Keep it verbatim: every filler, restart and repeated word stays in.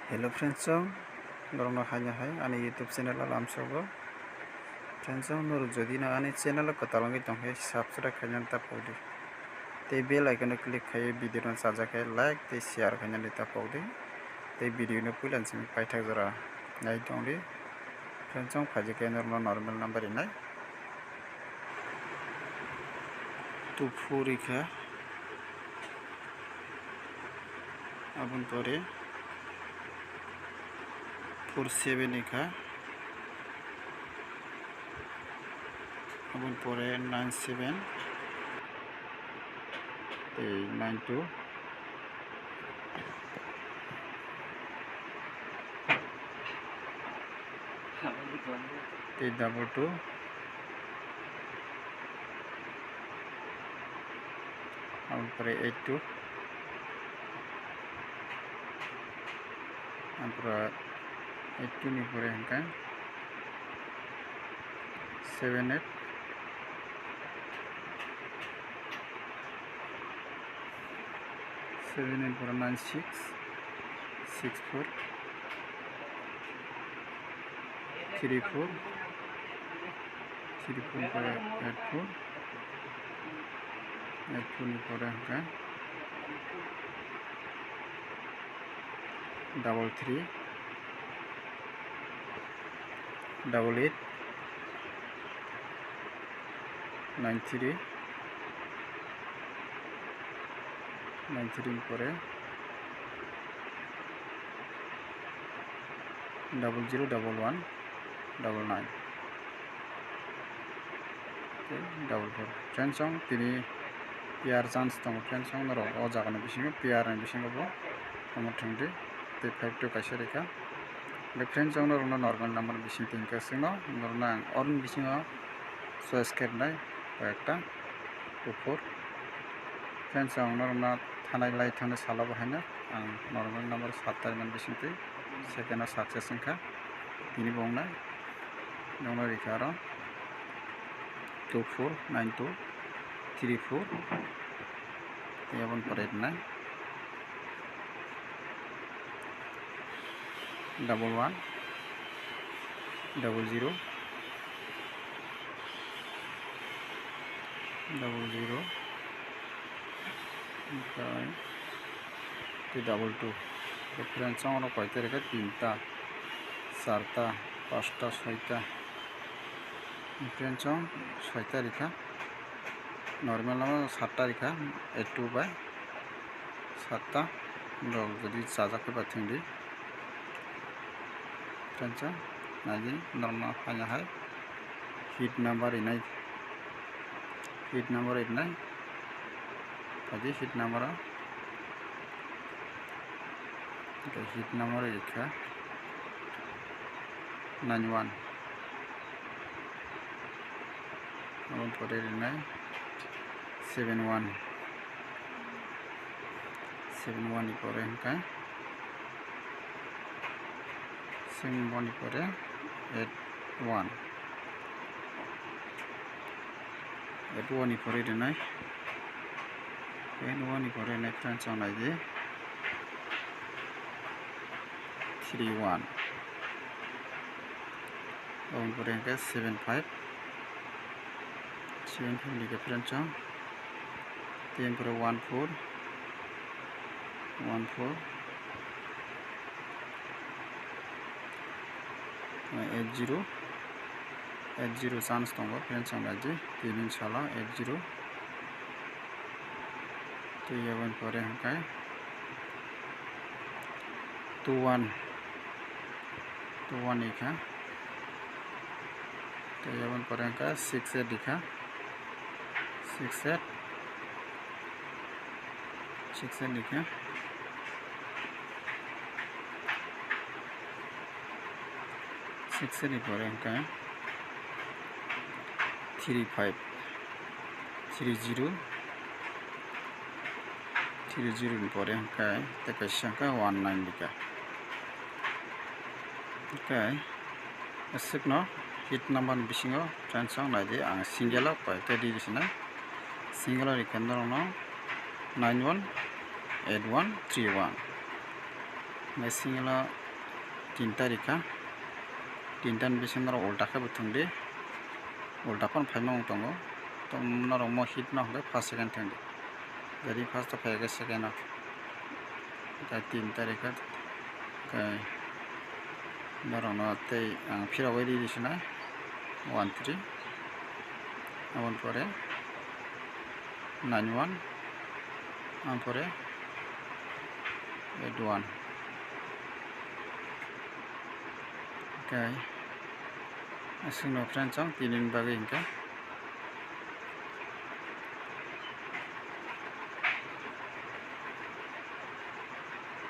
Hello friends song, norokno haino hai ani YouTube channel o lamsogo. Friends song, norok jodi no ani channel o kwtal wngwi tongkhe subscribe khainani ta pokdi. Tei bell icon o click khaiwi video no chajakhe like tei share khainani ta pokdi. Tei video no puila simi paithak jora nai tongdi. Friends song, phaijak khe norokno normal number rinai. Two four rikha. Aboni pore four seven rikha. Aboni pore nine seven. Tei nine two. Tei double two. Aboni pore eight two. Aboni pore eight two ni pore hwnkhe seven eight. Seven ni pore nine six, six four, three four, three four ni pore eight four, eight four ni pore hwnkhe double three, double eight, nine three, nine three ni pore double zero, double one, double nine. Tei double four. Friends song, tini pair chance tongo, friends song, norok o jaga ni bisingo pair ni bisingo bo omo thwngdi tei five two kaisa rikha. Tei friends song, norokno normal number bising tini kwchwngno norokno ang oroni bisingo choice khe rwnai koi ekta kuphur. Friends song, norokno thanai lai thangni salo bo haino ang normal number sat ta rimani bisingtwi second o success wngkha. Tini bo wngnai. Nokno rikha aro two four nine two three four. Tei aboni pore rinai double one, double zero, double zero. Omophai tei double two. Friends song rok koita rikha, tinta, charta, pasta, soita. Friends song soita rikha. Normal no satta rikha, eight two bai satta. Norok jodi chajak khe ba thwngdi. Friends song naidi normal haino hai hit number rinai. Hit number rinai. Tadi hit number o. Hit number rikha nine one. Aboni pore rinai seven one. Seven one ni pore hwnkhe seven one ni pore eight one. Eight one ni pore rinai. Eight one ni pore rinai friends song naidi three one. Aboni pore hwnkhe seven five. Seven five ni khe friends song. Tei aboni pore one four, one four, eight zero, eight zero chance tongo friends song naidi tini salo eight zero. Tei aboni pore hwnkhe two one, two one ni kha. Tei aboni pore hwnkhe six eight ni kha. Six eight, six eight ni kha. Six ni pore hwnkhe three five, three zero, three zero ni pore hwnkhe tei kaisa hwnkhe one nine rikha. Hwnkhe aswkno hit number ni bisingo friends song naidi, ang single o koi ekta di sinai. Single o rikha norokno nine one eight one three one. Hingke singilo tin tarikha, tin tani bisingo norok ulta khe bo thwngdi, ulta phano phaima wng tongo, to norok mo hit no hwnkhe first second thwngdi, jadi first o phai khe second o, tei tin tarikha, tei norokno tei ang phirogwi riri sinai one three, aboni pore nine one, aboni pore eight one. Okay, aswkno friends, ang tini ni bagwi hinkhe